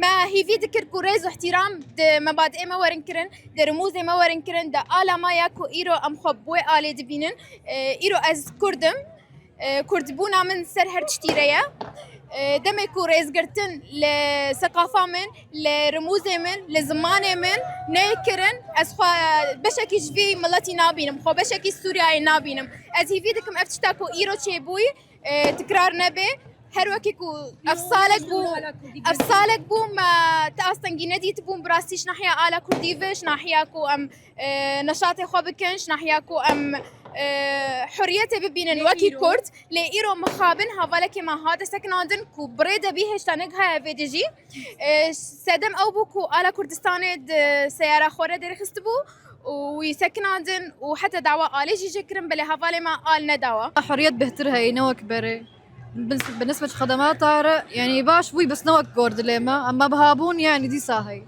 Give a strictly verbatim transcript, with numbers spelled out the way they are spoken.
Me hîvî dikir ku rêz û ihtiram di mebadiê me werin kirin, di rimûzê me werin kirin, di ala me ya ku îro em xwe bi wê alê dibînin. E, îro ez Kurd im. E, Kurdbûna min ser her tiştî re ye. E, demê ku rêzgirtin li seqafa min, li rimûzê min, li zimanê min neyê kirin, ez xwe beşekî ji vî miletî nabînim, xwe beşekî Sûriyeyê nabînim. Ez hîvî dikim ev tişta ku îro çêbûyî, e, tikrar nebe. Her wekî ku ev salek bû, ev salek bû me ti astengî nedîtibûn, bi rastî ji nahiya ala Kurdî ve, ji nahiya ku em, e, neşatê xwe bikin, ji nahiya ku em, e, hurriyetê bibînin wekî Kurd. Lê îro mixabin hevalekê me hate sekinandin ku bi rê de bî, hêşta negihaye vê dijî. E, sedem ew bû ku ala Kurdistanê di seyara xwe re derxistibû û wî sekinandin û heta dawa alê jî jê kirin, belê hevalê me al nedawa. Hurriyet bêhtir heye, ne wek berê. Bi nisbet xedemata re, yanî baş bûy, bes ne wek gor dilê me. Em me bihabûn, yanî dîsa heye.